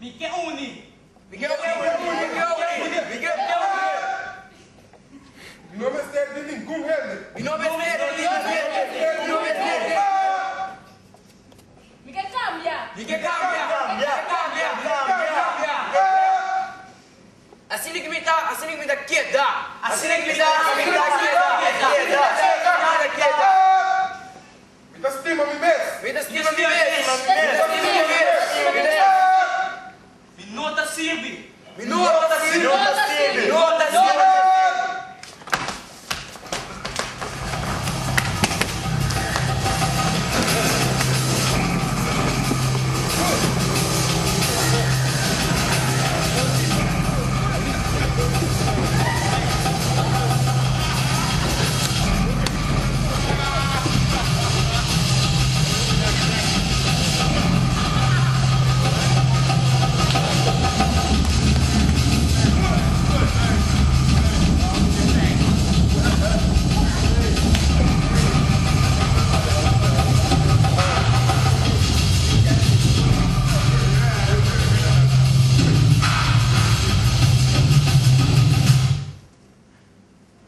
Mi ke uni. Mi ke uni. Mi ke uni. Mi ke uni. Mi no mester di ningun hende. Mi no mester di ningun hende. Mi no mester di. Mi ke kambia. Mi ke kambia. Mi ke kambia. Mi ke kambia. Asina ki mi ta, asina ki mi ta keda. Asina ki mi ta, asina ki mi ta keda. Keda. Asina ki mi ta keda. Mi ta stima mi mes. Mi ta stima mi mes. Mi ta stima mi mes. Mi ta. Mi no ta sirbi. Mi no ta sirbi. Mi no ta sirbi.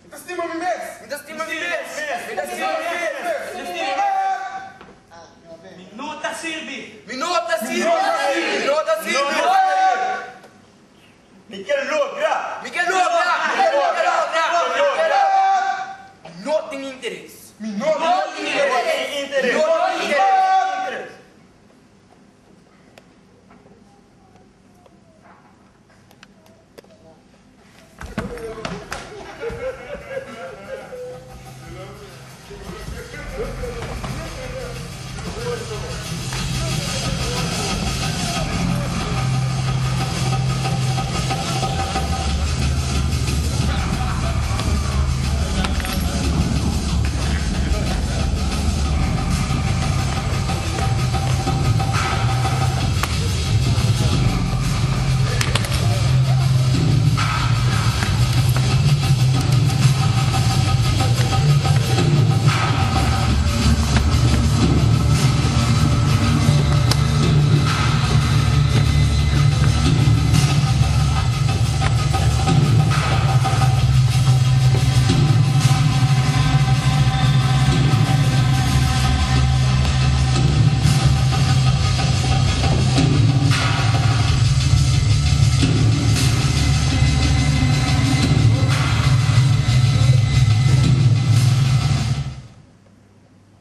Mi ta stima mi mes. Mi ta stima mi mes. Mi ta stima mi mes. Mi no ta sirbi. Mi no ta sirbi. Mi no ta sirbi. Mi ke logra. Mi ke logra. Mi ke logra. Mi ke logra. Mi no tin interes. Mi no tin interes. Mi no tin interes.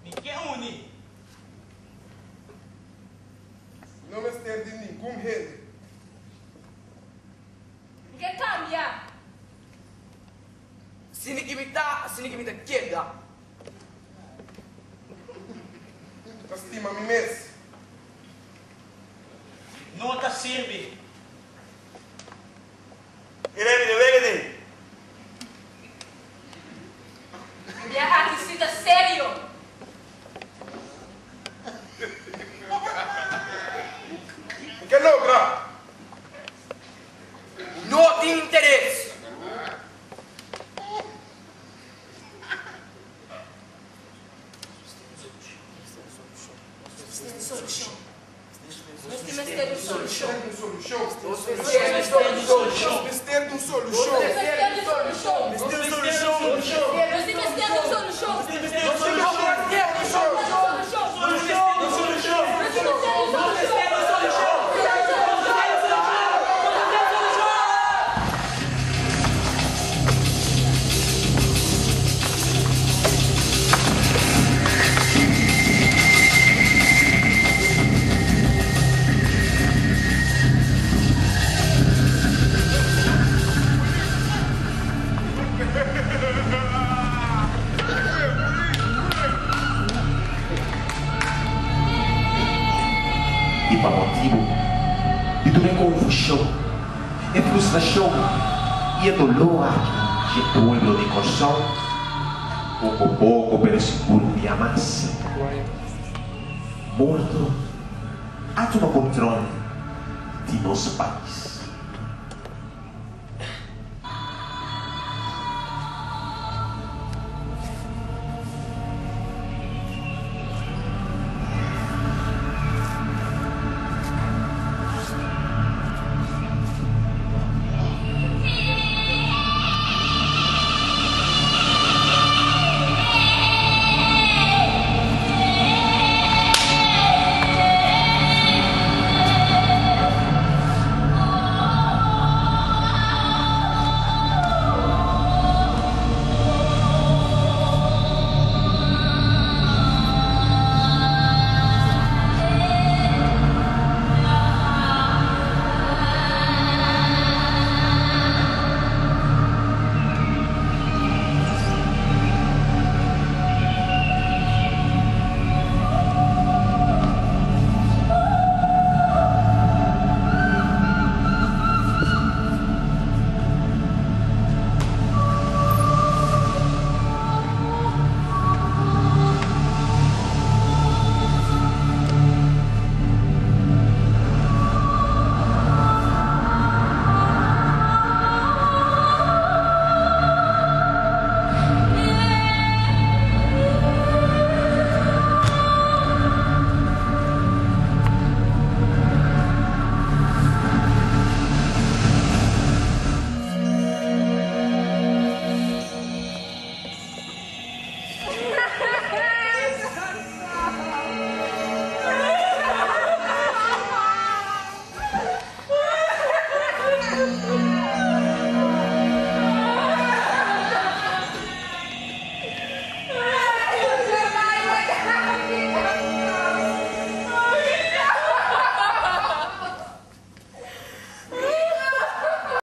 Mi ke uni. Mi no mester di ningun hende. Mi ke kambia. Asina ki mi ta, asina ki mi ta keda. Mi ta stima mi mes. Mi no ta sirbi. E bia aki si ta serio. Mi ke logra. No tin interes. Nos tin mester di un solushon. Nos mester di un solushon. Nos mester di un solushon. Nos mester di un solushon. Nos tin mester di un solushon. Nos tin mester di un solushon. Nos tin mester di un solushon. Nos tin mester di un solushon. I pa motibu di tur e konfushon, e frustrashon i e doló aki dje pueblo di Kòrsou, poko poko pero sigur un bia mas, morto a tuma kontrol di nos pais.